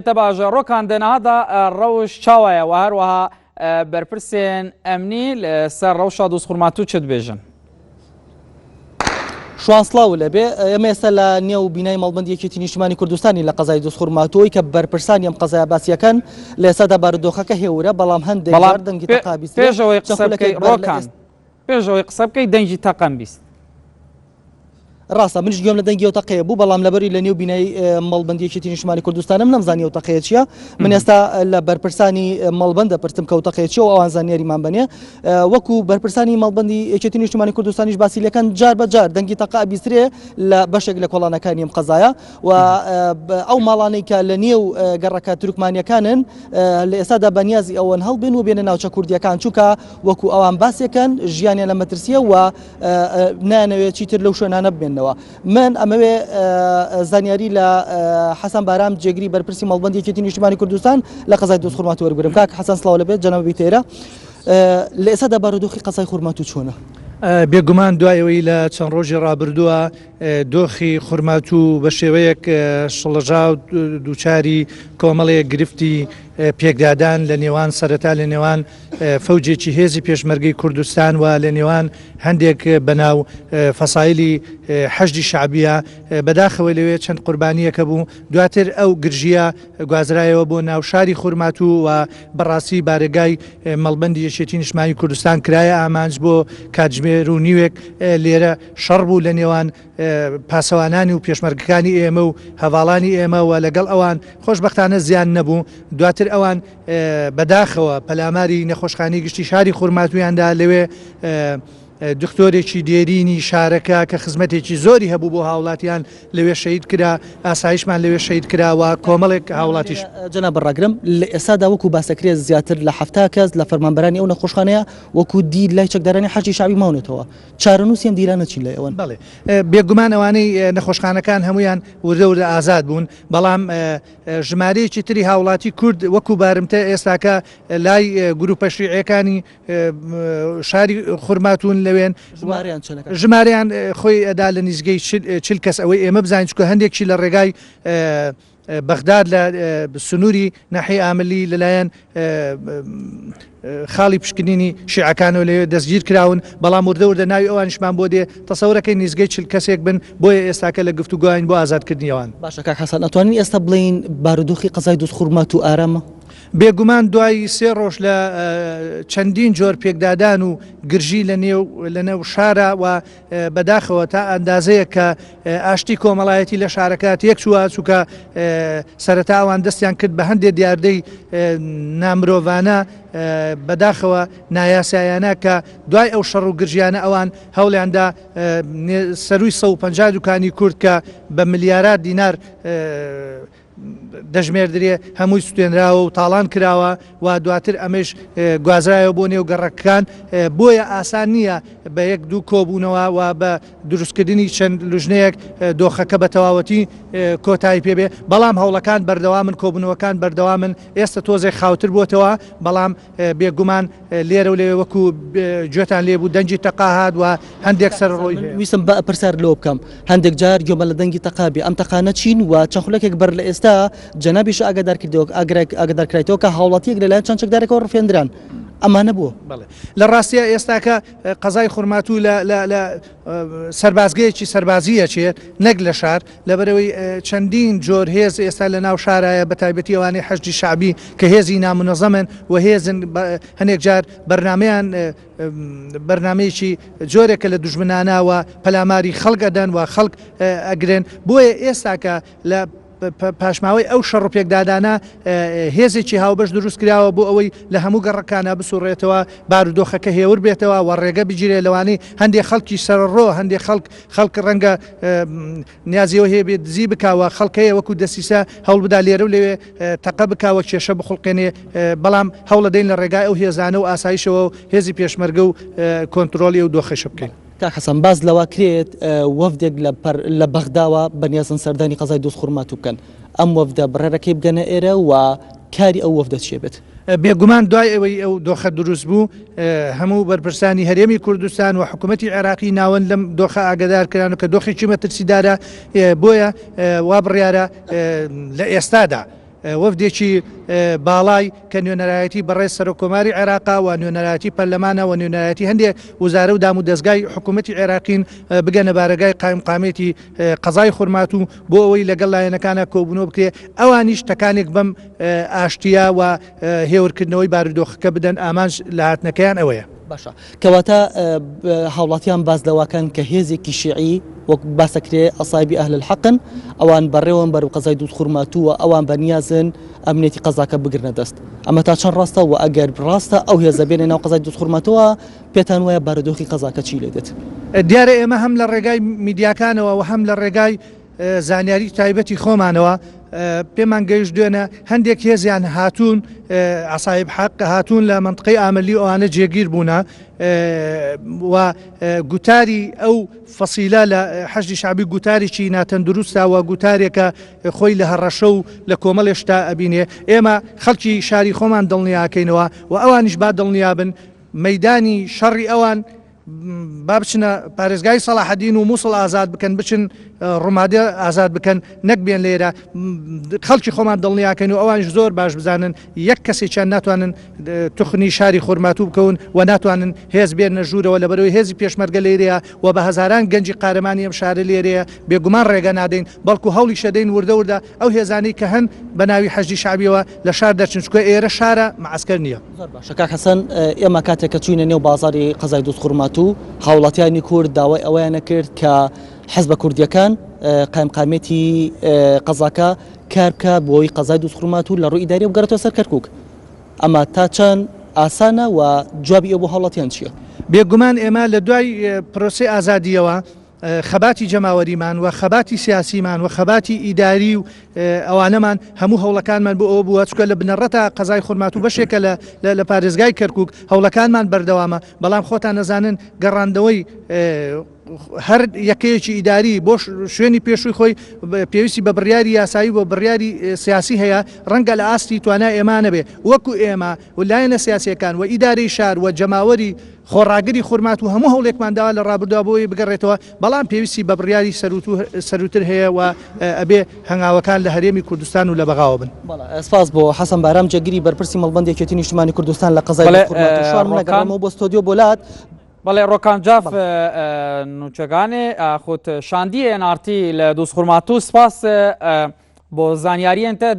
تە باژە ڕۆکان دە نهادا ڕەوش چاوایە و هەروەها بەرپرسێن ئەمنی لەسەر ڕەوشا دوزخورماتوو چ دبێژن؟ شوان سڵاو لەبێ ئێمە ئێستا لە نێو بینای مەڵبەندی یەکێتی نیشتمانی کوردستانی لە قەزای دوزخورماتووی کە بەرپرسانی ئەم قەزایە باسیەکەن لە ئێستادا بارودۆخەکە هێورە بەڵام هەندێک بەڵام جار دەنگی تەقە بیسترێ پێشەوەی چەند قسە بکەی خولەکێک بەر لە ڕۆکان ئێستا پێشەوەی قسە بکەی دەنگی تەقەم 20. ڕاستە منیش گوێم لە دەنگی ئەو تەقەیە بوو بەڵام لەبەری لە نێو بینای مەڵبەندی یەکێتی نیشتمانی کوردستانم نەمزانی ئەو تەقەیە چییە من ئێستا لە بەرپرسانی مەڵبەند دەپرسم کە ئەو تەقەیە چییە و ئەوان زانیاریمان بەنێ وەکو بەرپرسانی مەڵبەندی یەکێتی نیشتمانی کوردستانیش باسی لەکەن جار بە جار دەنگی تەقە ئەبیسترێ لە بەشێک لە کۆڵانەکانی ئەم قەزایە و ئەو ماڵانەی کە لە نێو گەڕەکە تورکمانیەکانن لە ئێستادا بەنیازی ئەوەن هەڵبێن و بێنە ناوچە کوردیەکان چونکە وەکو ئەوان باسێکەن ژیانیان لە مەترسیە و نایانەوێت چیتر لەو شوێنانە بمێنەوە. من ئەمەوێ زانیاری لە حەسەن بارام جێگری بەرپرسی مەڵبەندی یەکێتی نیشتمانی کوردستان لە قەزای دوزخورماتوو وەربگرم. کاک حەسەن سڵاو لەبێت جەنابی بیتێرە لە ئێستادا بارودۆخی قەزای خورماتوو چۆنە؟ بێگومان دوای ئەوەی لە چەند ڕۆژی ڕابردووە دۆخی خورماتوو بە شێوەیەک شڵەژا و دووچاری کۆمەڵێک گرفتی پێکدادان لە نێوان سەرەتا لە نێوان فەوجێکی هێزی پێشمەرگەی کوردستان و لە نێوان هەندێک بەناو فەسایلی حەشدی شەعبیە بەداخەوە لەوێ چەند قوربانیەکە بوو دواتر ئەو گرژیە گوازرایەوە بۆ ناو شاری خورماتوو و بەڕاستی بارەگای مەڵبەندی یەکێتی نیشتمانی کوردستان کرایە ئامانج بۆ کاتژمێر و نیوێک لێرە شەڕ بوو لە نێوان پاسەوانانی و پێشمەرگەکانی ئێمە و هەڤاڵانی ئێمە و لەگەڵ ئەوان خۆشبەختانە زیان نەبوو دواتر ئەوان بەداخەوە پەلاماری نەخۆشخانەی گشتی شاری خورماتوویان دا لەوێ دکتۆرێکی دێرینی شارەکە کە خزمەتێکی زۆری هەبوو بۆ هاوڵاتیان لەوێ شەهید کرا ئاسایشمان لەوێ شەهید کرا و کۆمەڵێک هاوڵاتیش. جەناب ڕاگرم لە ئێستادا وەکو باسەکرێت زیاتر لە 70 کەس لە فەرمانبەرانی ئەو نەخۆشخانەیە وەکو دیل لای چەکدارانی حەشدی شەعبی ماونەتەوە چارەنووسی ئەم دیلانە چین لای ئەوەن؟ بەڵێ بێگومان ئەوانەی نەخۆشخانەکان هەموویان وردە وردە ئازاد بوون بەڵام ژمارەیەکی تری هاوڵاتی کورد وەکو بارمتە ئێستاکە لای گروپە شیعیەکانی شاری خورماتون لەوێن ژمارەیان خۆی ئەدا لە نزیکەی چل کەس ئەوەی ئێمە بزانین چکە هەندێکی لە ڕێگای بەغداد لە سنووری ناحی ئاملی لەلایەن خاڵی پشکنینی شیعەکانەوە لەوێ دەستگیر کراون، بەڵام وردە وردە ناوی ئەوانیشمان بۆ دێ، تەسەورەکەین نیزگەی 40 کەسێک بن، بۆیە ئێستاکە لە گفتوگۆین بۆ ئازادکردنی ئەوان. باشە کاک حەسەن ئەتوانین ئێستا بڵێین بارودۆخی قەزای دوزخورماتوو ئارامە؟ بێگومان دوای سێ ڕۆژ لە چەندین جۆر پێکدادان و گرژی لە نێو لە نێو شارا و بەداخەوە تا ئەندازەیەک کە ئاشتی کۆمەڵایەتی لە شارەکە تێکچووە چونکە سەرەتا ئەوان دەستیان کرد بە هەندێک دیاردەی نامرۆڤانە بەداخەوە نایاسایانە کە دوای ئەو شەڕ و گرژیانە ئەوان هەوڵیاندا سەروی 150 دوکانی کورد کە بە ملیارات دینار دەژمێردرێ هەمووی سوتێنراوە و تاڵان کراوە و دواتر ئەمەش گوازرایەوە بۆ نێو گەڕەکەکان بۆیە ئاسان نییە بە یەک دوو کۆبوونەوە و بە دروستکردنی چەند لوژنەیەک دۆخەکە بە تەواوەتی کۆتایی پێبێ بەڵام هەوڵەکان بەردەوامن کۆبوونەوەکان بەردەوامن ئێستا تۆزێک خاوتر بووەتەوە بەڵام بێگومان لێرە و لەوێ وەکو گوێتان لێ بوو دەنگی تەقە هات و هەندێک سەرەڕۆی هەیە. ویستم بە پرسیار لۆ بکەم هەندێک جار گوێمان لە دەنگی تەقە بێ ئەم تەقانە چین و چەند خولەکێک بەر لە ئێستا جەنابیش ئاگادار کردەوە ئاگادار کرایتەوە کە هاوڵاتییەک لەلایەن چەند چەکدارێکەوە ڕفێندران ئەمانە بۆ؟ بەڵێ لە ڕاستیا ئێستاکە قەزای خورماتوو لە لە لە سەربازگەیەکی سەربازی ئەچێت نەک لە شار لەبەرئەوەی چەندین جۆر هێز ئێستا لە ناو شارایە بە تایبەتی ئەوانەی حەشدی شەعبی کە هێزی نامونەزەمن و هێزن هەنێک جار بەرنامەیان بەرنامەیەکی جۆرێکە لە دوژمنانە و پەلاماری خەڵک ئەدەن و خەڵک ئەگرن بۆیە ئێستاکە لە پاشماوەی ئەو شەڕ و پێکدادانە هێزێکی هاوبەش دروست کراوە بۆ ئەوەی لە هەموو گەڕەکانە بسوڕێتەوە بارودۆخەکە هێور بێتەوە و ڕێگە بگیرێت لەوانەی هەندێک خەڵکی سەرڕۆ هەندێک خەڵک خەڵک ڕەنگە نیازی ئەوە هەیە بێت دزی بکا و خەڵک هەیە وەکو دەسیسە هەوڵ بدا لێرە و لەوێ تەقە بکا و کێشە بخوڵقێنێ بەڵام هەوڵەدەین لە ڕێگای ئەو هێزانە و ئاسایشەوە و هێزی پێشمەرگە و کۆنترۆڵی ئەو دۆخەشە بکەین. کاک حەسەن باس لەوە کرێت وەفدێک لە پەر لە بەغداوە بەنیازن سەردانی قەزای دوزخورماتوو بکەن ئەم وەفدە بڕێرەکەی بگەنە ئێرە و کاری ئەو وەفدە چیە بێت؟ بێگومان دوای ئەوەی ئەو دۆخە دروست بوو هەموو بەرپرسانی هەرێمی کوردستان و حکوومەتی عێراقی ناوەند لەم دۆخە ئاگدار کران و کە دۆخێکی مەترسیدارە بۆیە وا بڕیارە لە ئێستادا. وەفدێکی باڵای کە نوێنەرایەتی بەڕێز سەرۆک کۆماری عێراقا و نوێنەرایەتی پەرلەمانە و نوێنەرایەتی هەندێک وزارە و دام و دەزگای حکوومەتی عێراقین بگەنە بارەگای قایمقامێتی قەزای خورماتوو بۆ ئەوەی لەگەڵ لایەنەکانە کۆبوونەوە بکرێ ئەوانیش تەکانێک بەم ئاشتیە و هێورکردنەوەی بارودۆخەکە بدەن ئامانج لە هاتنەکەیان ئەوەیە. باشە کەواتە هاوڵاتیان باس لەوەکەن کە هێزێکی شیعی وەک باسەکرێ ئەسایبی ئەهل الحەقن ئەوان بەڕێوەن بەرەو قەزای دووزخورماتوو و ئەوان بەنیازن ئەمنیەتی قەزاکە بگرنە دەست ئەمە تا چەند ڕاستە و ئەگەر ڕاستە ئەو هێزە بێنە ناو قەزای دووزخورماتووە پێتان وایە بارودۆخی قەزاکە چی لێ دێت؟ دیارە ئێمە هەم لە ڕێگای میدیاکانەوە و هەم لە ڕێگای زانیاری تایبەتی خۆمانەوە پێمان گەیشت دوێنە هەندێک هێزیان هاتوون عسایب حەق هاتوون لە منطقەی ئاملی ئەوانە جێگیر بوونە و گوتاری ئەو فەسیلە لە حەشدی شعبی گوتارێکی ناتەندروستە و گوتارێکە خۆی لە هەڕەشە و لە کۆمەڵێ شتا ئەبینێ ئێمە خەڵکی شاری خۆمان دڵنیاکەینەوە و ئەوانیش با دڵنیابن مەدانی شەڕی ئەوان با بچنە پارێزگای سەڵاحەدین و موسڵ ئازاد بکەن بچن ڕومادە ئازاد بکەن نەک بێن لێرە خەڵکی خۆمان دڵنیاکەن و ئەوانش زۆر باش بزانن یەک کەسێکیان ناتوانن توخنی شاری خورماتوو بکەون و ناتوانن هێز بێنە ژوورەوە لەبەرەوەی هێزی پێشمەرگە لێرەیە و بە هەزاران گەنجی قارەمانی ئەم شارە لێرەیە بێگومان ڕێگە نادەین بەڵکو هەوڵی شەدەین وردە وردە ئەو هێزانەی کە هەن بە ناوی حەشدی شەعبیەوە لە شار دەرچن چونکە ئێرە شارە مەعەسکەر نییە. زۆر باشە کاک حەسەن، ئێمە کاتێک کە چووینە نێو بازاڕی قەزای دووزخورماتوو، هاوڵاتیانی کورد داوای ئەوەیانە کرد کە حزبە کوردییەکان قایمقامیەتی قەزاکە کار بکات بۆ ئەوەی قەزای دووزخورماتوو لە ڕووی ئیدارییەوە بگەڕێتەوە سەر کەرکووک. ئەمە تا چەند ئاسانە و جوابی ئێوە بۆ هاوڵاتیان چییە؟ بێگومان ئێمە لە دوای پرۆسەی ئازادییەوە خەباتی جەماوەریمان و خەباتی سیاسیمان و خەباتی ئیداری و ئەوانەمان هەموو هەوڵەکانمان بۆ ئەوە بووە چکە لە بنەڕەتا قەزای خورماتوو بەشێکە لە پارێزگای کەرکک هەوڵەکانمان بەردەوامە بەڵام خۆتان نەزانن گەڕاندنەوەی هەر یەکەیەکی ئیداری بۆ شوێنی پێشووی خۆی پێویستی بە بڕیاری یاسایی بۆ بڕیاری سیاسی هەیە ڕەنگە لە ئاستی توانای ئێمە نەبێ وەکو ئێمە و لایەنە سیاسیەکان و ئیدارەی شار و جەماوەری خۆڕاگری خورماتوو هەموو هەوڵێکمان داوە لە ڕابردووە بۆ ئەوەی بگەڕێتەوە، بەڵام پێویستی بە بڕیاری سەرووتر هەیە و ئەبێ هەنگاوەکان لە هەرێمی کوردستان و لە بەغاوە بن. بەڵێ سپاس بۆ حەسەن بارام جێگری بەرپرسی مەڵبەندی یەکێتی نیشتمانی کوردستان لە قەزای بەڵێ خورماتوو. شوان من ڕۆکان ئەگەڕێمەوە بۆ ستۆدیۆ بۆ لات. بەڵێ ڕۆکان جاف نوچەگانێ خود شاندی ئێن ئاڕ تی لە دووزخورماتوو سپاس بۆ زانیاریەن تە.